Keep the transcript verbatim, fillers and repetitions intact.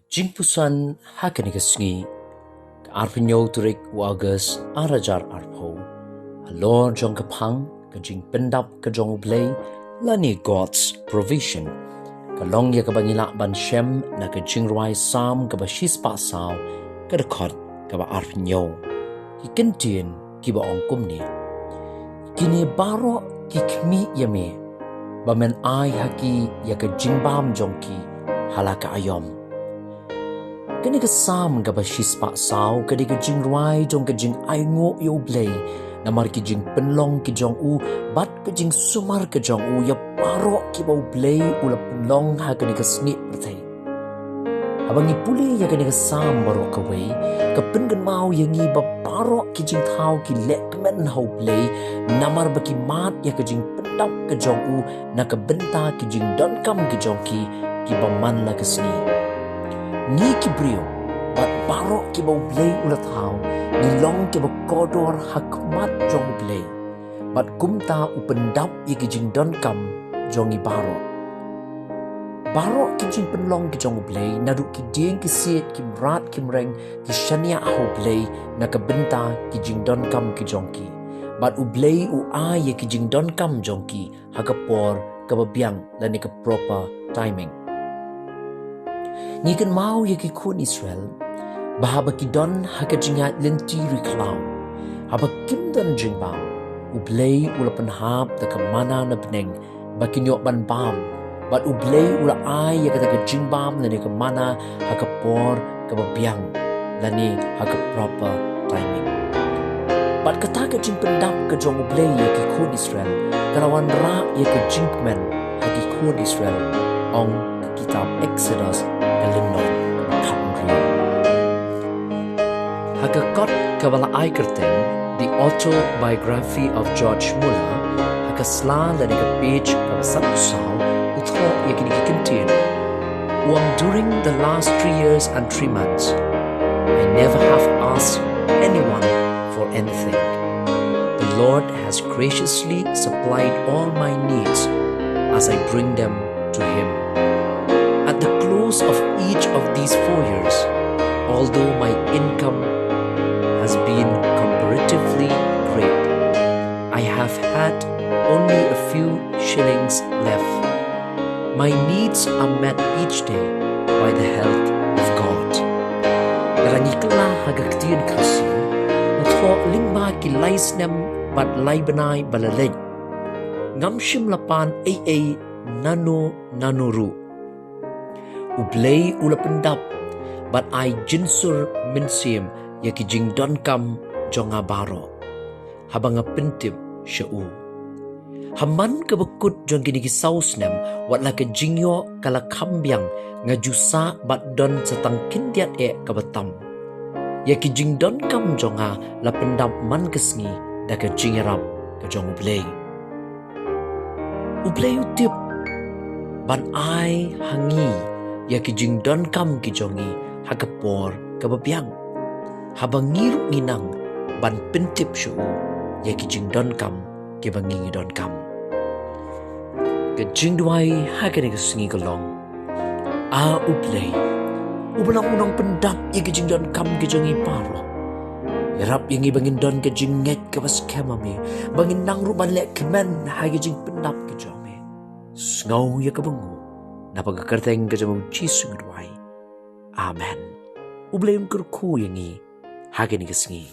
Jingpuson ha kane ka sngi, ka arphew hynñiew tarik u August ar hajar arphew. Halor jong ka phang ka jingpyndap ka jong U Blei, lane God's provision, ka long ïa kaba ngi lah ban shem na ka jingrwai Salm kaba shispah saw, ka dkhot kaba arphew hynñiew. Ki kyntien kiba ong kumne: Kine baroh ki khmih ïa me, ba men ai ha ki ïa ka jingbam jong ki ha la ka aïom. Kane ka Salm kaba shispah saw ka dei ka jingrwai jong ka jingainguh ïa U Blei namar ki jingpynlong ki jong u bad ka jingsumar ka jong u ïa baroh kiba U Blei u la pynlong ha kane ka snieh pyrthei. Haba ngi pule ïa kane ka Salm baroh kawei, ka pynkynmaw ïa ngi ba baroh ki jingthaw ki lehkmen ha U Blei namar ba ki mad ïa ka jingpyndap ka jong u na ka bynta ki jingdonkam ki jong ki kiba man la ka sngi. Ngi ki briew bad baroh kiba U Blei u la thaw, ngi long kiba kordor ha khmat jong U Blei, bad kumta u pyndap ïa ki jingdonkam jong ngi baroh. Baroh ki jingpynlong ki jong U Blei, naduh ki dieng ki siej, ki mrad ki mreng, ki shaniah ha U Blei na ka bynta ki jingdonkam ki jong ki. Bad U Blei u ai ïa ki jingdonkam jong ki ha ka por kaba biang lane ka proper timing. Ngi kynmaw ïa ki khun Israel ba haba ki don ha ka jingïaid lynti ri khlaw, haba kim don jingbam, U Blei u la pynhap da ka manna na bneng ba kin ïoh ban bam, bad U Blei u la ai ïa kata ka jingbam lane ka manna ha ka por kaba biang lane ha ka proper timing. Bad kata ka jingpyndap ka jong U Blei ïa ki khun Israel ka la wanrah ïa ka jingkmen ha ki khun Israel, ong ka kitab Exodus ka lynnong kaba khathynriew. Ha ka kot kaba la ai kyrteng The Autobiography of George Muller, ha ka sla lane ka page kaba sanphew saw, u thoh ïa kine ki kyntien. Ong, during the last three years and three months, I never have asked anyone for anything. The Lord has graciously supplied all my needs as I bring them to Him. At the close of each of these four years, although my income has been comparatively great, I have had only a few shillings left. My needs are met each day by the help of God. Lada ngi kylla ha ka ktien Khasi, u thoh lyngba ki lai snem bad lai bnai ba la leit, ngam shym la pan ei ei nano nano ruh. U Blei u la pyndap bad ai jynsur mynsiem ïa ki jingdonkam jong nga baroh, haba nga pyntip sha u. Ha man kaba kut jong kine ki saw snem, wat la ka jingïoh ka la kham biang, nga ju sah bad don sa tang khyndiat eh kaba tam. Ïa ki jingdonkam jong nga la pyndap man ka sngi da ka jingïarap ka jong U Blei. U Blei u tip ban ai ha ngi ïa ki jingdonkam ki jong ngi ha ka por kaba biang, haba ngi ruh ngi nang ban pyntip sha u ïa ki jingdonkam kiba ngi ngi donkam. Ka jingduwai ha kane ka sngi ka long: A U Blei, uba long u nongpyndap ïa ki jingdonkam ki jong ngi baroh, ïarap ïa ngi ba ngin don ka jingngeit kaba skhem ha me, ba ngin nang ruh ban leh kmen ha ki jingpyndap ki jong me. Sngew ïa kaba nguh. Naba ka kyrteng ka jong U Jisu nga duwai. Amen. U Blei un kyrkhu ïa ngi ha kane ka sngi.